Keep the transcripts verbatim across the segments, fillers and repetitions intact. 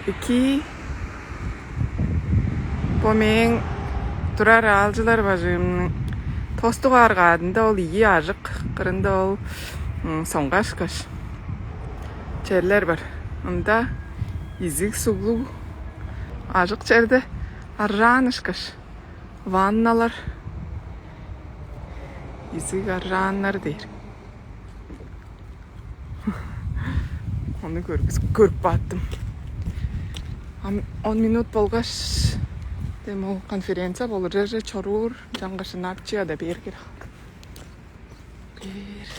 Эки, бо мээң турар аалчылар бажыымның тостугаар каадында ол ийи ажык кырында ол соңгашкаш черлер бар. Ында изиг суглуг ажык черде аржаан ышкаш ванналар, изиг аржааннар дээр. Ону көргүс көрүп кааттым. Ам он минут болгаш дем ол конференция болур черже чоруур, жаңгашынап чыада бээр керек. Бээр.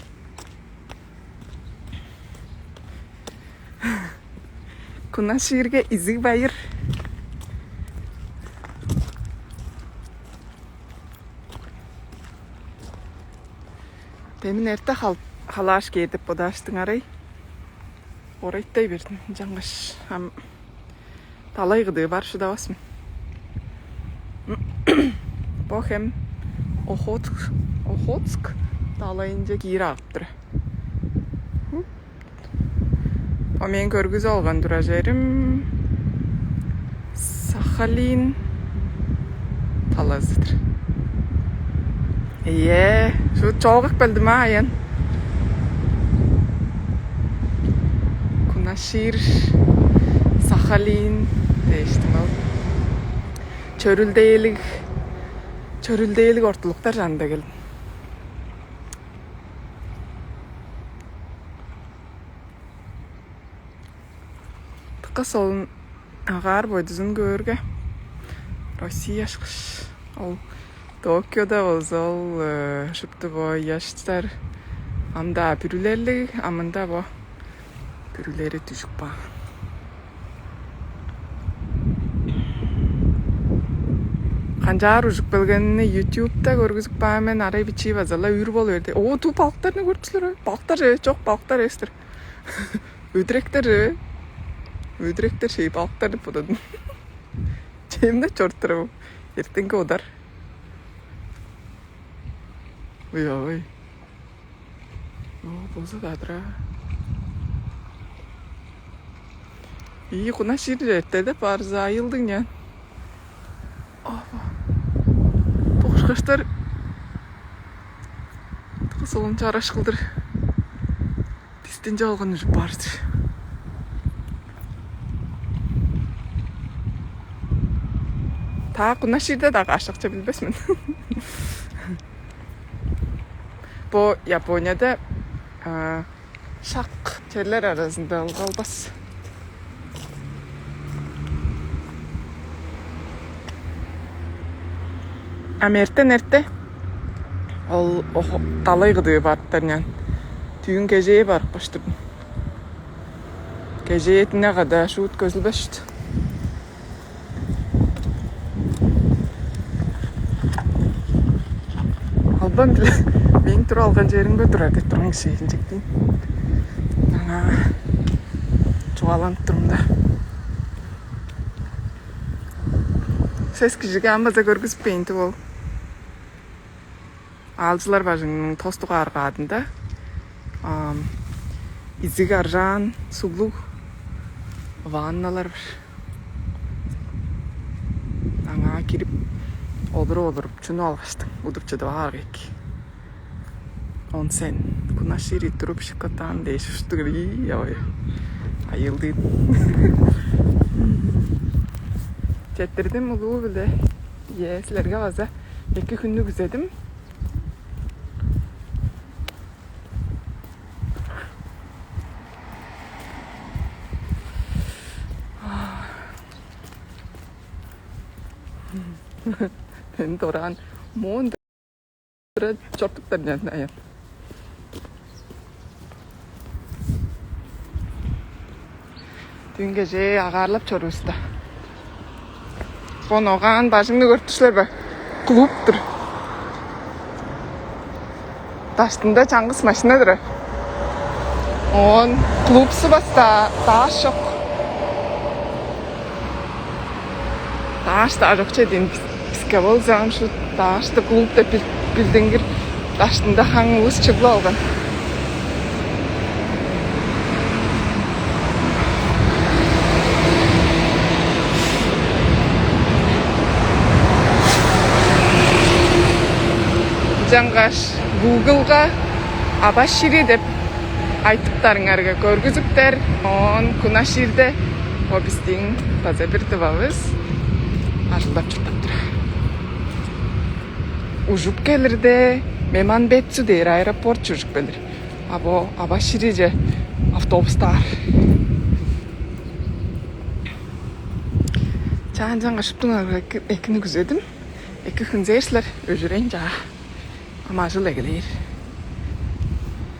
Кунаширге изиг байыр. Демин эрте хал халааш кээр деп бодааштың арай. Орайттай бердим. Жаңгаш ам далай кыдыы бар шыдавас мен. Бо хем Охотск, Охотск далайынче киир агыптыр. О мен көргүзүп алган тура черим Сахалин талазыдыр. Ийе, шу чоогак билдим а аян. Кунашир, Сахалин дээштим ол. Чөрүлдээлиг, чөрүлдээлиг ортулуктар жанында келдим. Тыка солун агаар бойдузун көөрге, Россия ашкыш ол Токиода болза ол шупту бо ыяштар ам-даа бүрүлерлиг, амында бо бүрүлери дүжүп каан. Канчаар ужуп келгенин ютубта көргүзүп каан мен, арай бичии база-ла үр болу берди. Оо, туу балыктарны көрдү силер бе? Балыктар же? Жок, балыктар эвес-тир. Өдүректер же? Өдүректер шей балыктар деп бододум. Чемне чоруп турабы? Эртеңки одар. Ой, ой. О, бузу кадра. Ии куна шир эрте деп барза айылдың нян. О, бу кушкаштар кысылын чараш кылдыр. Дистинче алган ужуп баар-дыр. Та кунаширде дагы ашыкча билбес мен. Бо Японияда шак черлер аразында ылгалбас. Ам эртен эрте ол далай кыдыы баартарнян түүн кежээ барып каштырдым. Кежээдине када шуут көзүлбешти. Албан биле мээң туруп алган черимге турар деп турган кижи инчектин. Аңаа чугааланып турумда. Сес кижиге ам база көргүзүппейн ол. Аалчылар бажыңның тостуг аргаадында изиг аржаан суглуг ванналар бар. Аңаа кирип олуруп-олуруп чунуп алгаштың удуп чыдып аар эки. Он сен кунашири туруп шиккатаан дээш уштуг ой. Айылдыын. Четтирдим улуу биле. Е, силерге база эки хүннү күзедим. Мен дораан моон чортуптар аян. Дүнге же агаарлап чорууста. Бо ногаан бажыңны көрүптү силер бе? Клубтур. Даштында чаңгыс машина турар. Он клубсу баста дааш жок. Дааш даа жок чедин биске болзам шу даашты клуб деп билдингир даштында хаң улус чыглып алган. Ынчангаш Гуглга Абашири деп айтыптарыңарга көргүзүптер. Оон Кунаширде бо бистиң база бир тывавыс ажылдап чурттап тур. Ужуп келирде Меманбетсу дээр аэропорт чужуп келир. А бо Абашириже автобустаар. Чаан чаңга шуптуңарга экини күзедим. Эки хүнзээр силер, өжүрейн чаа. Ам ажыл эгелээр.